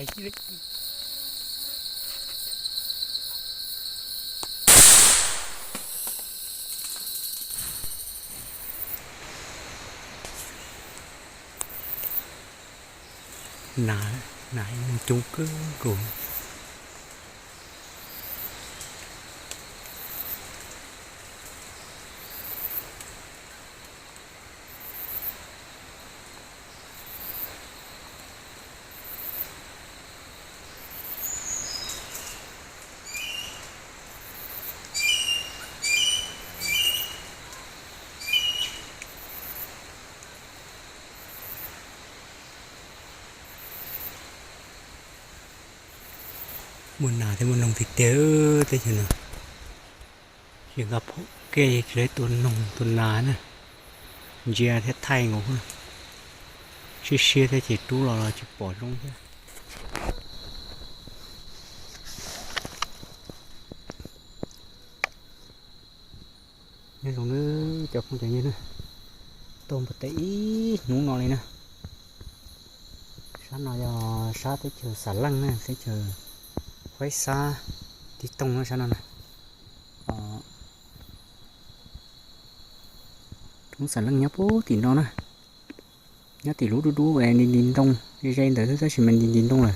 Nas, nas ib neeg coob kawg nkaus. Muaj nas thiab muaj noog tiag tiag teb chaws no. Ces nqa phom kej tsis tau tua noog tua nas na, ntsia thiab thaij nkaus, siab siab thiab ces rub los los tsis pom zoo thiab. Nyob zoo nawb cov phooj cov ywg na, tuaj npua teb ib hnub no li na. Sab no yog sab teb chaws Xam Leej na, teb chaws Huaib Xab, Tib Tooj na sab no na. Roob Xam Leej nyob puag tim no na, nyob tim lub dub dub es nti nti ntoo, ze ze ntawd xwb tab sis mas nti nti ntoo lawm.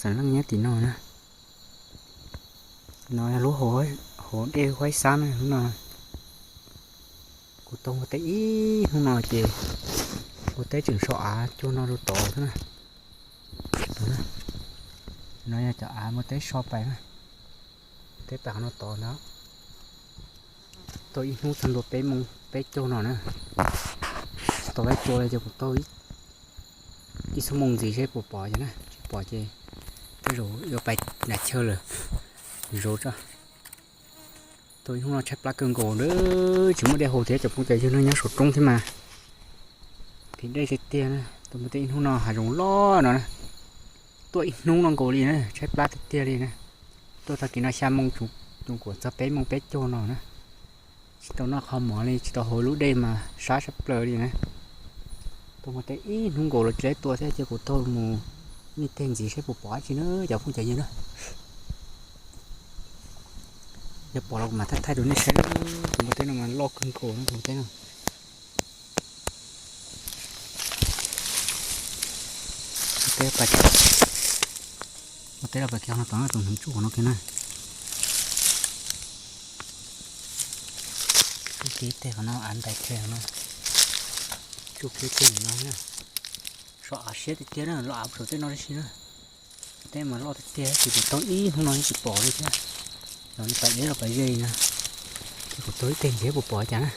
Xam Leej nyob tim no na. No yog lub hauv dej Huaib Xab na lub no. Kuv tuaj npua teb ib hnub no ces npua teb tseem so av cuag no rau tod xwb na. No yog cov av npua teb so pais na, teb pais qhov no tod ntag. Tuaj ib hnub txog ntua peb moos peb caug no na. Tsis tau peb caug li ces kuv tuaj ib xuab moos ntxiv seb puas pom ces na, tsis pom ces tej zaum yuav pais nram chaw lawm. Zov tso. Tuaj ib hnub no tshaib plab kawg nkaus, tsis muaj dej haus thiab cov phooj cov ywg no, nyob saum roob thiab mas phim dej tiag tiag na. Tuaj mus tej ib hnub no hav zoov loj no na. Tuaj ib hnub no nkaus li na, tshaib plab tiag tiag li na. Tuaj tag kis no xya moos tsuas kuam txog peb moos peb caug no na. Tsis tau noj qhov mov li, tsis tau haus lub dej mas sab sab plaws li na. Tuaj mus tej ib hnub nkaus los tsis tua thiab ces kuv tuaj mus ib teg ntxiv seb puas pom dab tsi na cov phooj cov ywg na. Yog pom los kuv mam thaij thaij rau nej saib. Tus npua teb no mas loj kawg nkaus no tus npua teb no. Ua teb los pais kiag no tom tus hneev tsuj qhov no kiag na. Tib teg qhov no av ntais kiag no. Tsuj kiag teg no na. So av siab tiag tiag na, los av saum tej no tab sis na. Tej mas loj tiag tiag ces kuv tuaj ib hnub no tsis pom li thiab. Los pais deb los pais ze na. Ces kuv tuaj ib teg ntxiv puas pom cas na.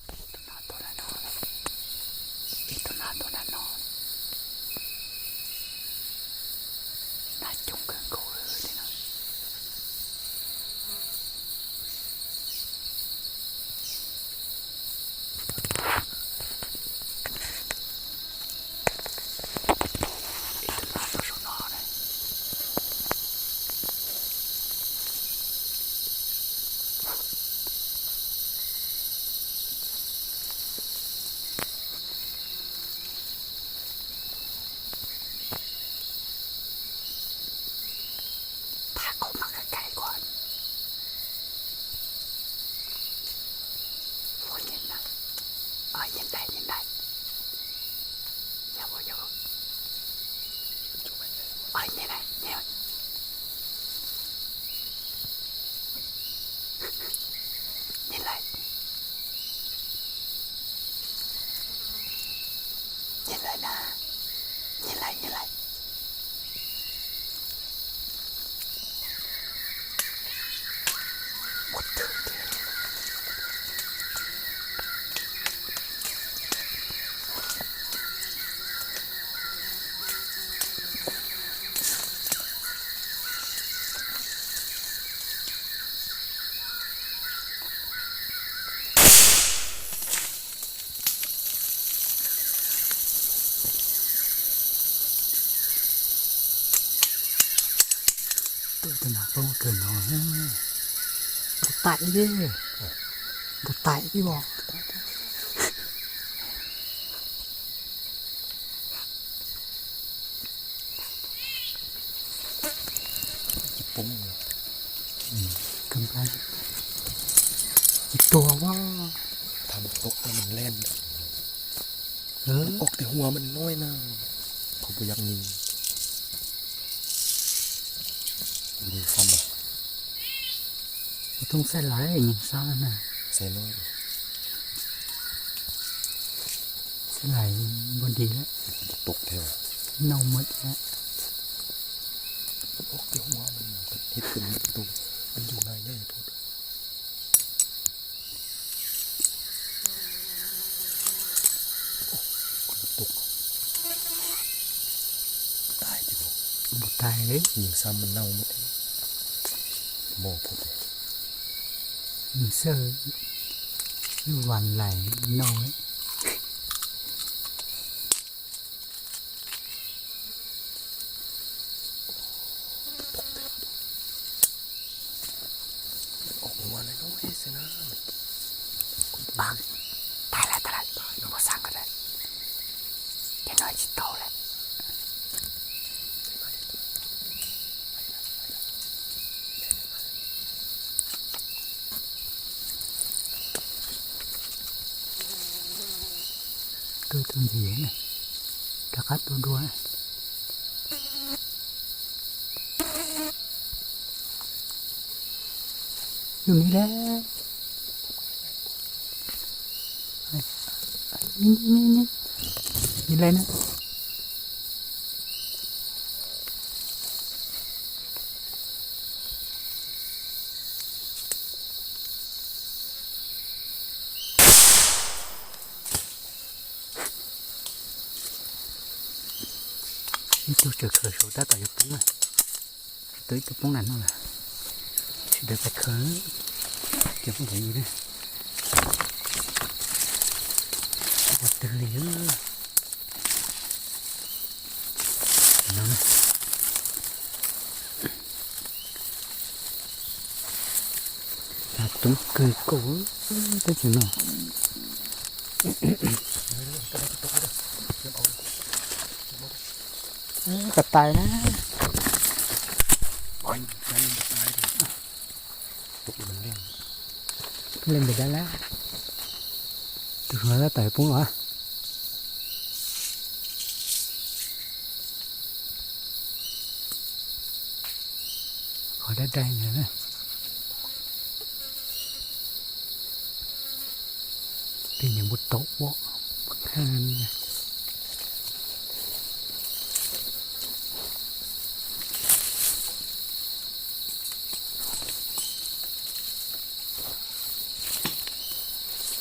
Tus no tuaj ntawm no, ib tug no tuaj ntawm no, nas coob kawg nkaus li no. Nyiam lawm, nyiam lawm na, nyiam lawm, nyiam lawm. Tuaj tus nas poob kawg no, nkag taim li, nkag taim li os. Tsis poob, tsis tuag, tham mus tuaj mas len. Ốc cái hua mình nói nè, không bao giờ nhìn. Nhìn sao mà. Kuv thooj xaij lais nyeem sab na. Xaij lais npua dis lawm. Tục theo. Nau mawm thiab. Ốc cái hua mình hết tình tục, mình dùng này nhé thôi. Mus tais li. Nws xa mus nau mus thiab. Mos puas tias nws xawj lub vas lais nau. Tag lawm, tag lawm, nws muab xav ko lawm. Ces no tsis tau lawm. Tuaj tus ntxim na, rov qab tua dua. Yus ni le, ni le na. Ib tug tseem khaws saum tab tom yuav poob na. Tus ib tug poob na no na. Sawv daws pais khaws, cov phooj ywg na. Ua twg li no na. Nas tub kawg nkaus, teb chaws no. Ka tais na. Leej ntawm dab lab, tus no tab tom poob los. Qhov dab dai ntawd na. Peb niam npua tau ua,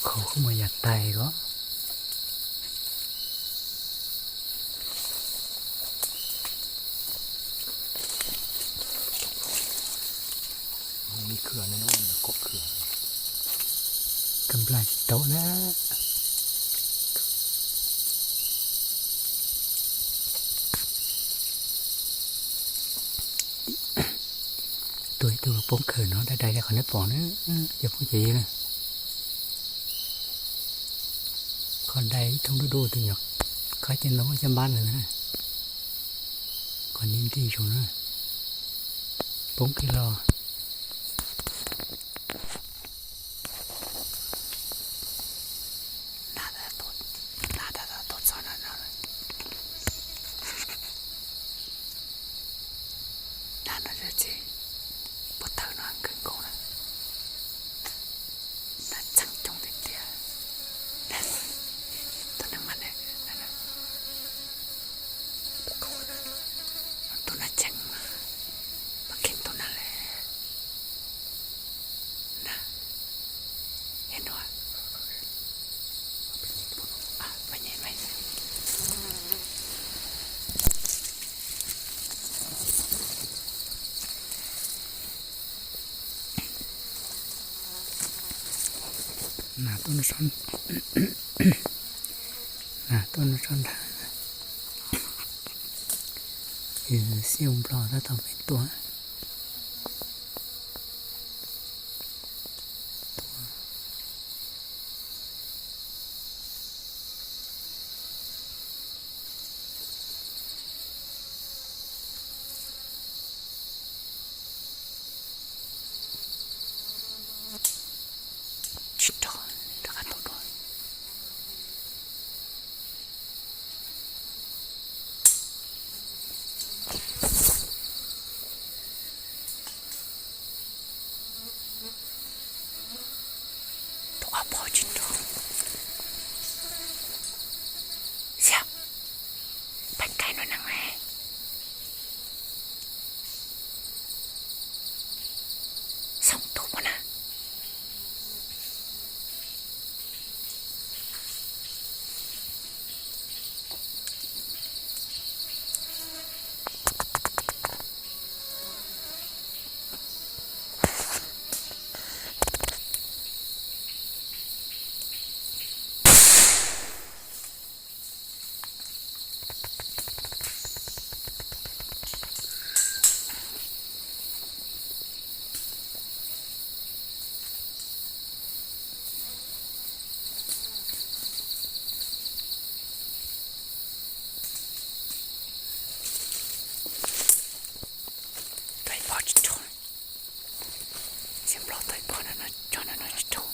khaus koj mus yam tais ko. Ka nplas tsis tau na. Tuaj ib tug poob khaws no dai dai li qhov nej pom na, cov phooj ywg na. Qhov dai ib thooj dub dub tus nyuam qab ces ntoo caj npab ntawd na. Qhov ni nti zoo na. Poob kiag los. Ces pob tawb no kawg nkaus na, nas txheeb coob tiag tiag. Tus neeg mas ne, tus nas txheeb mas, mas kheej tus nas le, nas, es no, nas tuaj no, nas tuaj no tso nrad. Xiaj Nplog tab tom pem tuaj. Tsis nrog, rov qab tuaj dua. Tus ob phav tsis nrog. Xia, peb kaij no neeg ne. Xoom tus ua na. Tau ib pob tsis raug. Xiab Nplog tau ib pob no, cov no no tsis raug.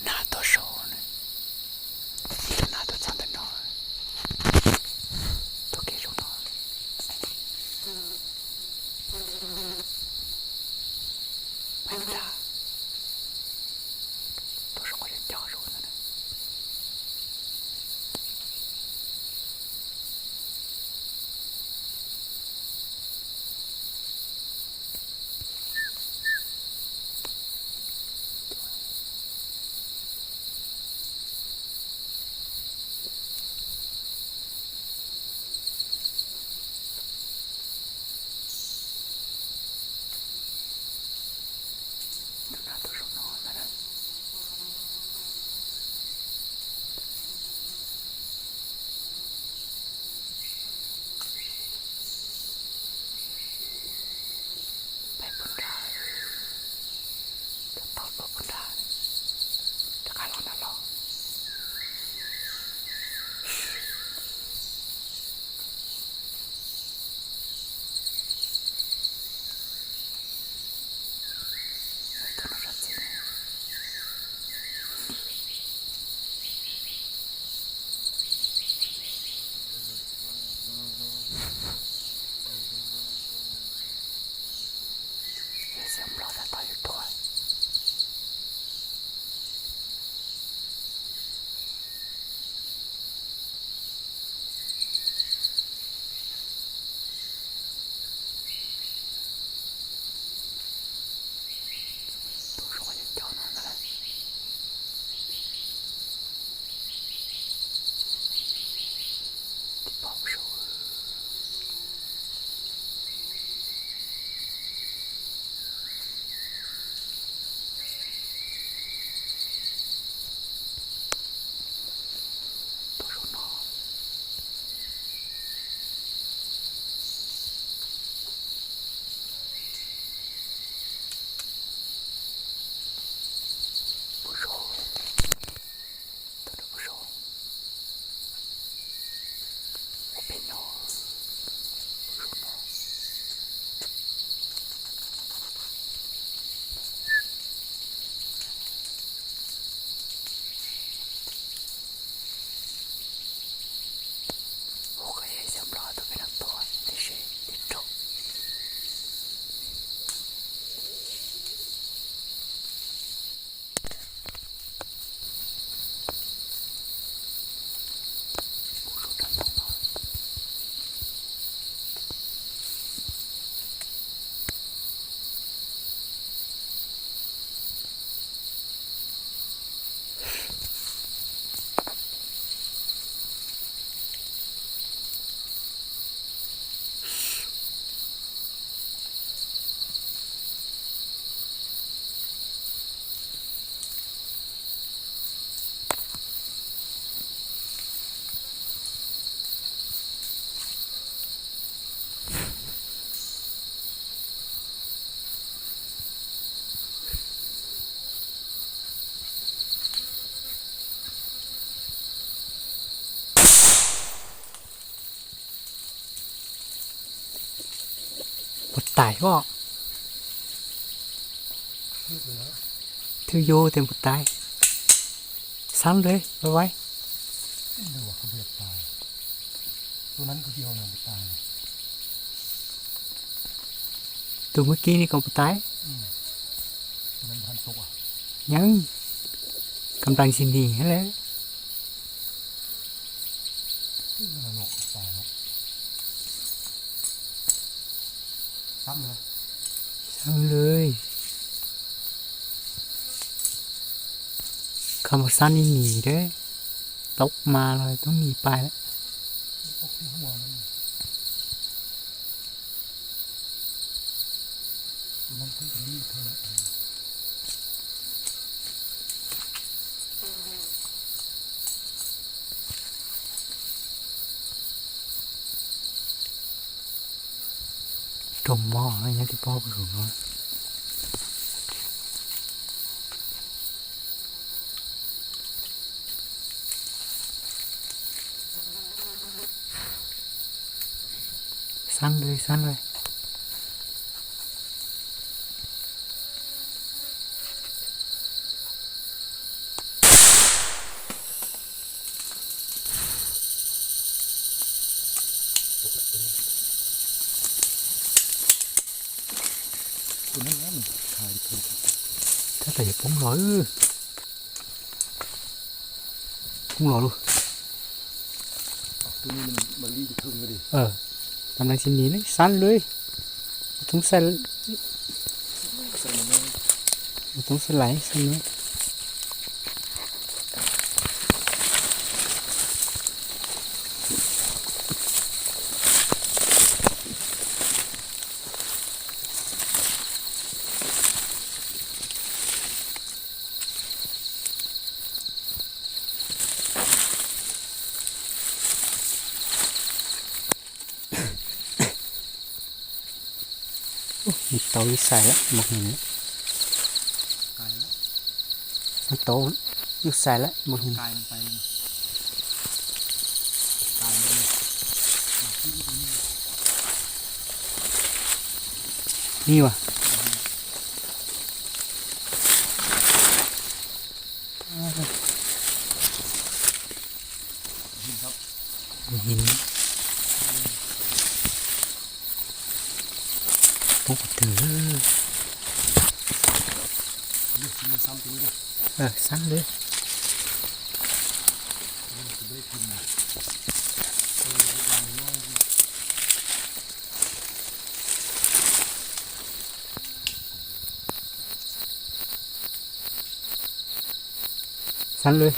Nas tuaj saud, ib tug nas tuaj txog ntawm no, tuaj kev zaum no. Peb nrad, tuaj saum qhov cov cov zaum no na. Peb puag nrad, tau tau dua puag nrad, rov qab los nrad los. Xiab Nplog tab tom yuav tuag. Tais os. Thwj yus tes npus tais. Xab le, vai vai. Tus muaj kib ni kom npus tais. Yeej, kam nplas ntsis nis le. Xab le. Kho mus xab nis nis le. Tau mas los tub nis pais lawm. Raug mob nyob tib pob pem no. Xab le, xab le. Tab tom yuav poob los, poob los lawm. Tam no tsis nim ne, xab le. Toob xaij, toob xaij lais xab le. Ub, tau ib xais lawm mas hwm. Tau ib xais lawm mas hwm. Ni mas. Poob qhov twg? Xab le. Xab le.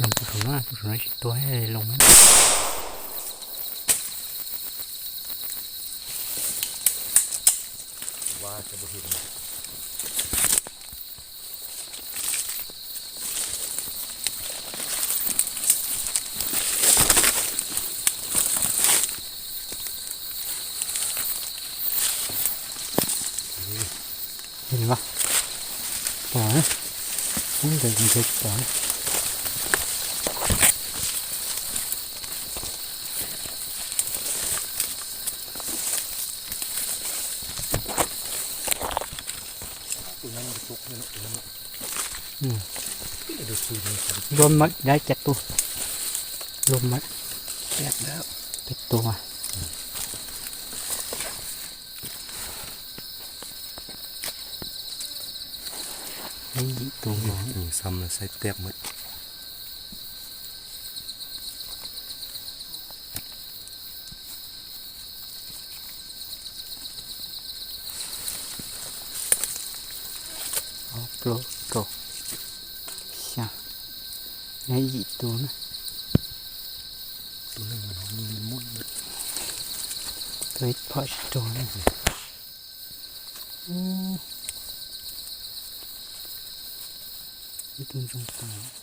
Loo tus saum no, tus saum no tsis tuag, loo. Pom, poob ntawd kuv nrhiav tsis pom. Luag mawm dab cov tuag. Luag mawm cov tuag. Ib yim tus no. Xab lawm, saib tiaj mawm. Ob plaub kaum xya, neb ib yim tus na. Tus ib phom tsis raug na. Ib tug ntsoog tas.